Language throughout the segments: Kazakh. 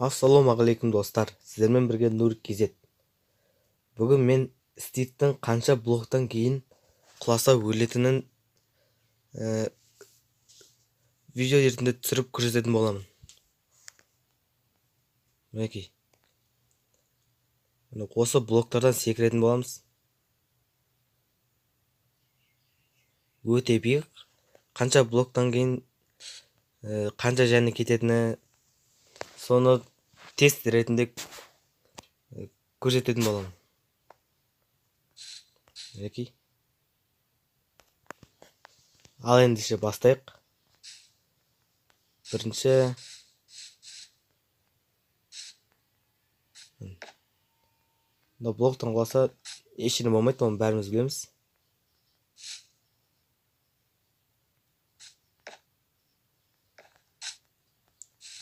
Ассалаумағалейкум достар, сіздермен бірге Нұр KZ. Бүгін мен Стивтің қанша блоктан кейін құласа өлетінін видео ретінде түсіріп көрсететін боламын. Мінекей. Міне осы блоктардан секіретін боламыз. Өте биік. Қанша блоктан кейін қанша жаны кететіні соны тест ретінде көрсететін боламын. Мінекей. Ал ендеше бастайық. Бірінші мына блоктан құласа ештеңе болмайды, оны бәріміз білеміз.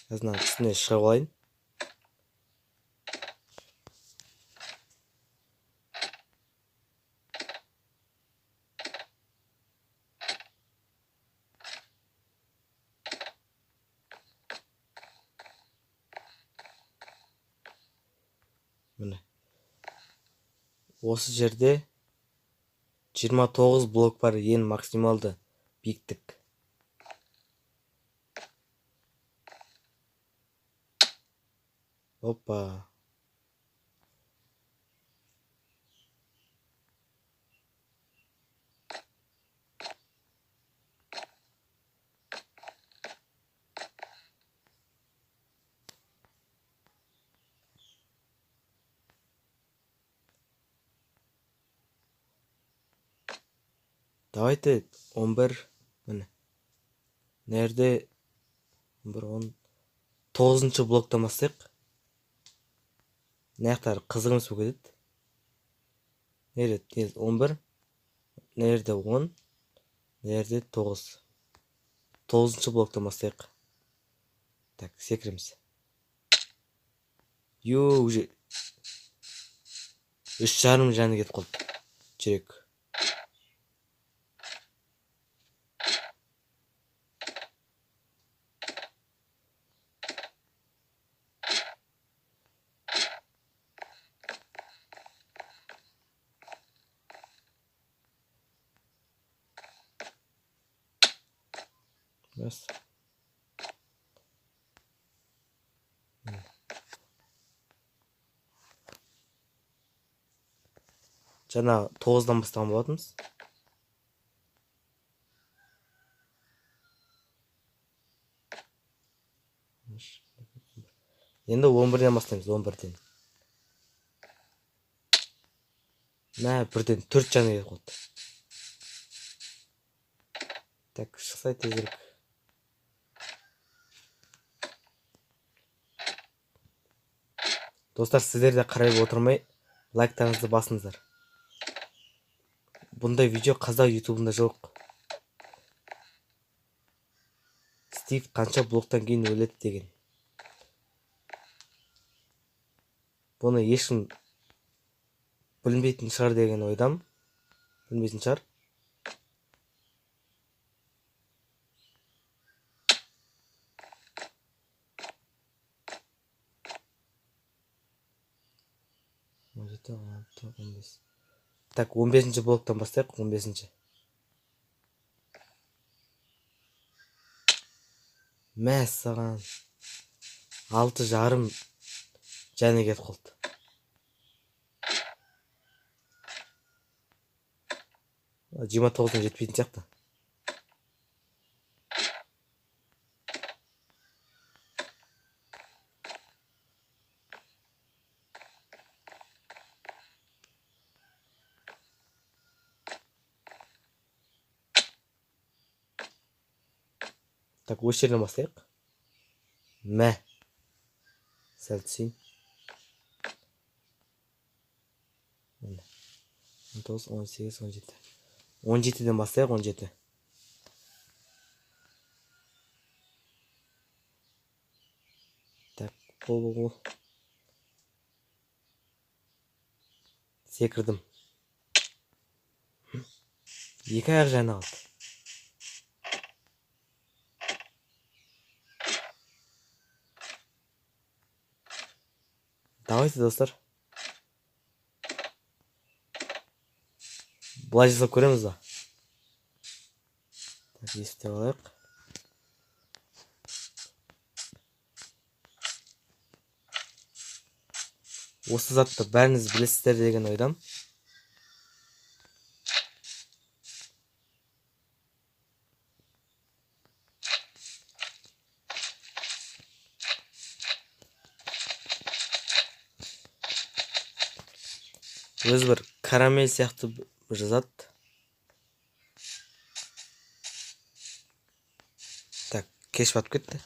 Қазір мынаның үстіне шығып алайын. Міне. Осы жерде 29 блок бар, ең максималды биіктік. Опа. Давайте 11, міне. Нерде 11, 10, 9-шы блоктан бастайық. Мына жақтары қызық емес болып кетеді. Нерде 11, нерде 10, нерде 9. 9-шы блоктан бастайық. Так, секіреміз. Ю, уже 3,5 жаны кетіп қалды. Жүрек. Бас. Жаңа 9-дан бастаған болатынбыз. Енді 11-ден бастаймыз, 11-ден. Мә, бірден 4 жаны кетіп қалды. Так, шықсай тезірек. Достар, сіздер де қарай отырмай лайктарыңызды басыңыздар. Бұндай видео қазақ ютубында жоқ. Стив қанша блоктан кейін өледі деген. Бұны ешкім білмейтін шығар деген ойдам. Білмейтін шығар. Так, 15-ші блоктан бастайық, 15-ші. Мәссаған. 6,5 жаны кетіп қалды. 29-дан жетпейтін сияқты. Так, осы жерден бастайық. Мә. Сәл түсейін. 19, 18, 17. 17-ден бастайық, 17. Так, бол. Секірдім. 2 аяқ жаны қалды. Давайте, достар. Былай жасап көреміз ба? Так, есептеп алайық. Осы затты бәріңіз білесіздер деген ойдам. Өзі бір карамель сияқты бір зат. Так, кеш батып кетті.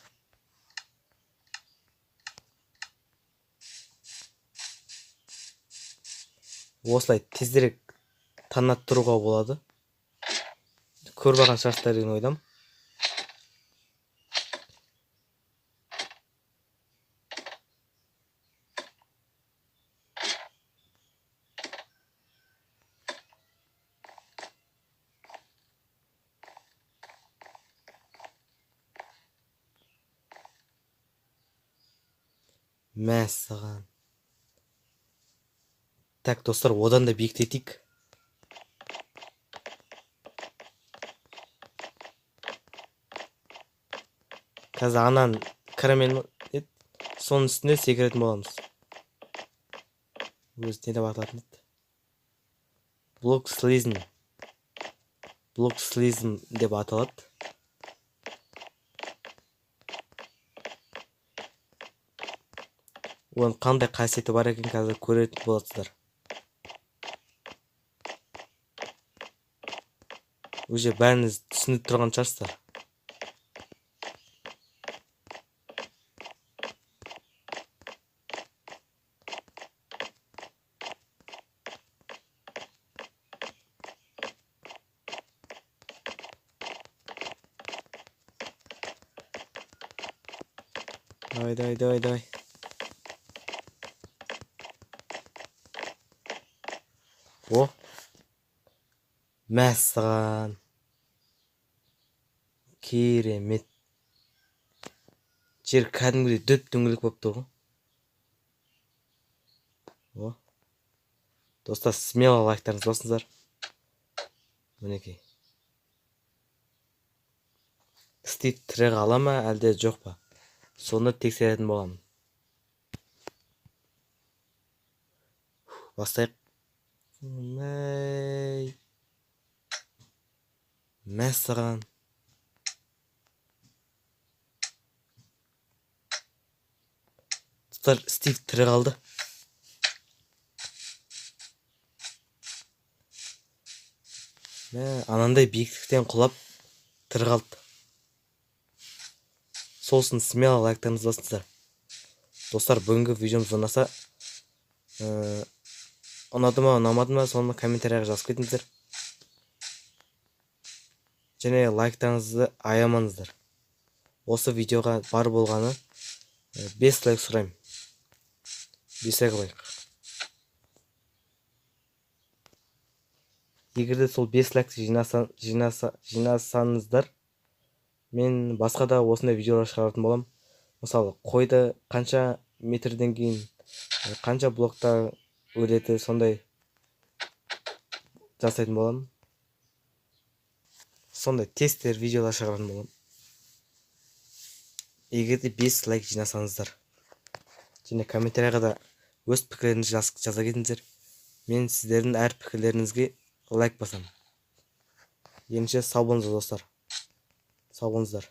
Осылай тезірек танаттыруға болады. Көріп алған шығарсыздар деген ойдам. Мәссаған. Так, достар, одан да биіктетейік. Қазір анан карамель ет, соның үстіне секіретін боламыз. Өзі не деп аталатын еді? Блок слизм. Блок слизм деп аталады. Оның қандай қасиеті бар екен қазір көретін боласыздар. Уже бәріңіз түсініп тұрған шығарсыздар. Давай, давай, давай, давай. О, мәссаған. Керемет. Жер кәдімгідей дөп-дөңгелек болып тұр ғой. О. Достар, смело лайктарыңызды басыңыздар. Мінекей. Стив тірі қала ма, әлде жоқ па? Соны тексеретін боламын. Бастайық. Мәй. Мәссаған. Достар, Стив тірі қалды. Мә, анандай биіктіктен құлап тірі қалды. Сосын смело лайктарыңызды басыңыздар. Достар, бүгінгі видеомыз ұнаса, ұнады ма, ұнамады ма, соны комментарияға жазып кетіңіздер. Және лайктарыңызды аямаңыздар. Осы видеоға бар болғаны 5 лайк сұраймын. 5 лайк қояйық. Егер де сол 5 лайк жинасаңыздар, мен басқа да осындай видеолар шығаратын боламын. Мысалы, қойды қанша метрден кейін, қанша блокта өледі, сондай жасайтын боламын. Сондай тестер видеолар шығаратын боламын. Егер де 5 лайк жинасаңыздар. Және комментарияға да өз пікірлеріңізді жаза кетіңіздер. Мен сіздердің әр пікірлеріңізге лайк басамын. Ендеше сау болыңыздар, достар. Сау болыңыздар.